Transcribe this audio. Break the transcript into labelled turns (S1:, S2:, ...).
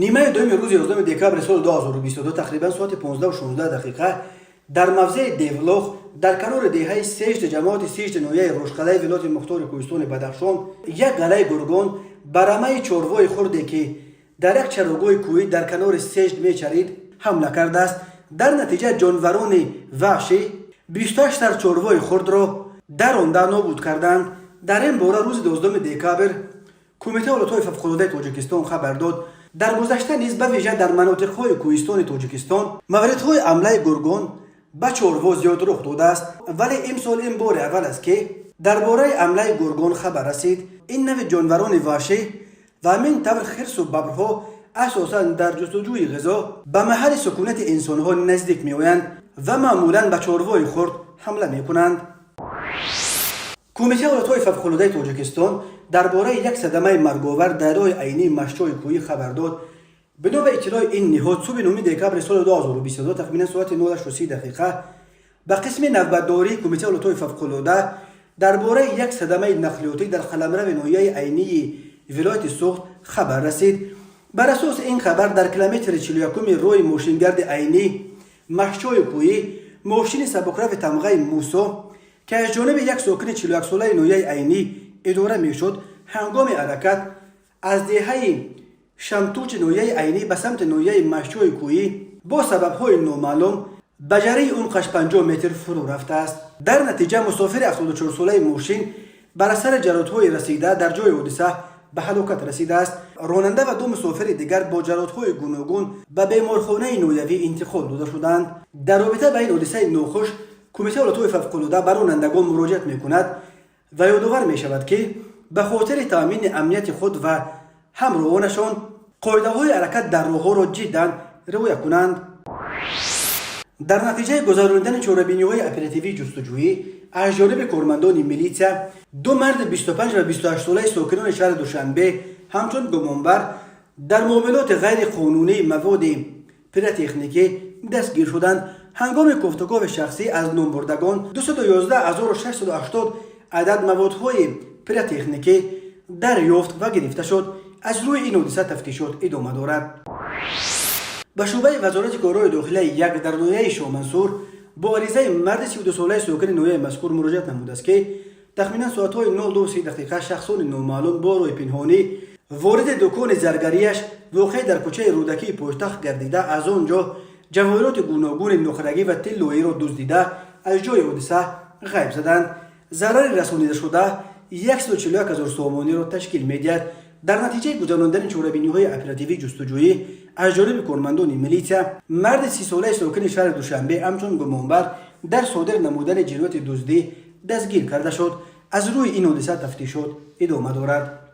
S1: Нимаи дуюми рӯзи 11 декабри соли 2022, тақрибан соати 15:16 дақиқа, дар мавзеи Девлох, дар канори деҳаи Сежд, ҷамоати Сижд, ноҳияи Рошқалаи вилояти мухтори кӯҳистони Бадахшон, як галаи гургон ба рамаи чорвои хурде, ки дар як чарогоҳи кӯҳӣ дар канори Сежд мечарид, ҳамла кардааст. Дар натиҷа ҷонварони ваҳшӣ 28 сар чорвои хурдро даронда нобуд карданд. Дар ин бора рӯзи 12 декабр Кумитаи ҳолатҳои фавқулодаи Тоҷикистон хабар дод. Дар гузашта низ, ба вижа дар манотиқҳои кӯҳистони Тоҷикистон, мавридҳои ҳамлаи гургон ба чорво зиёд рух додааст, вале имсол ин бори аввал аст, ки дар бораи ҳамлаи гургон хабар расид. Ин нави ҷонварони ваҳшӣ ва ҳамин тавр хирсу бабрҳо асосан дар ҷустуҷӯи ғизо ба маҳалли сукунати инсонҳо наздик меоянд ва маъмулан ба чорвои хурд ҳамла мекунанд. Кумитаи ҳолатҳои фавқулодаи Тоҷикистон дар бораи як садамаи марговар дар роҳи Айнии Машчои кӯҳӣ хабар дод. Бино ба иттилои ин ниҳод, субҳи 9 декабри соли 2022, тахминан соати 08:30 дақиқа, ба қисми навбатдории Кумитаи ҳолатҳои фавқулода дар бораи як садамаи нақлиётӣ дар қаламрави ноҳияи Айнии вилояти Суғд хабар расид. Бар асоси ин хабар, дар километри 41-уми роҳи мошингарди Айнӣ Машчои кӯҳӣ мошини сабукрави тамғаи Мусо, ки аз ҷониби як сокини 41-солаи ноҳияи Айнӣ идора мешуд, ҳангоми ҳаракат аз деҳаи Шамтучи ноҳияи Айнӣ ба самти ноҳияи Машчои кӯҳӣ бо сабабҳои номаълум ба жарии умқаш 50 метр фурӯ рафтааст. Дар натиҷа мусофири 74-солаи мошин бар асари ҷароҳатҳои расида дар ҷои ҳодиса ба ҳалокат расидааст. Ронанда ва ду мусофири дигар бо ҷароҳатҳои гуногун ба беморхонаи ноҳиявӣ интиқол дода шуданд. Дар робита ба ин ҳодисаи нохуш Кумитаи ҳолатҳои фавқулода ба ронандагон муроҷиат мекунад ва ёдовар мешавад, ки ба хотири таъмини амнияти худ ва ҳамроҳонашон қоидаҳои ҳаракат дар роҳҳоро ҷиддан риоя кунанд. Дар натиҷаи гузаронидани чорабиниҳои оперативии ҷустуҷӯӣ аз ҷониби кормандони милитсия ду марди 25 ва 28 солаи сокинони шаҳри Душанбе ҳамчун гумонбар дар муомилоти ғайриқонунии маводи пиротехникӣ дастгир шуданд. Ҳангоми кофтукови шахсӣ аз номбурдагон 211 680 адад маводҳои пиротехникӣ дарёфт ва гирифта шуд. Аз рӯи ин ҳодиса тафтишот идома дорад. Ба шӯъбаи Вазорати корҳои дохилаи як дар ноҳияи Шоҳмансур бо аризаи марди 32-солаи сокини ноҳияи мазкур муроҷиат намудааст, ки тахминан соатҳои 02:30 дақиқа шахсони номаълум бо роҳи пинҳонӣ вориди дукони заргарияш, воқеъ дар кӯчаи Рӯдакии пойтахт, гардида, аз он ҷо ҷавоҳироти гуногуни нуқрагӣ ва тиллоиро дуздида, аз ҷои ҳодиса ғайб заданд. Зарари расонидашуда 141 ҳазор сомониро ташкил медиҳад. Дар натиҷаи гузарондани чорабиниҳои оперативии ҷустуҷӯӣ аз ҷониби кормандони милитсия марди 30-солаи сокини шаҳри Душанбе ҳамчун гумонбар дар содир намудани ҷинояти дуздӣ дастгир карда шуд. Аз рӯи ин ҳодиса тафтишот идома дорад.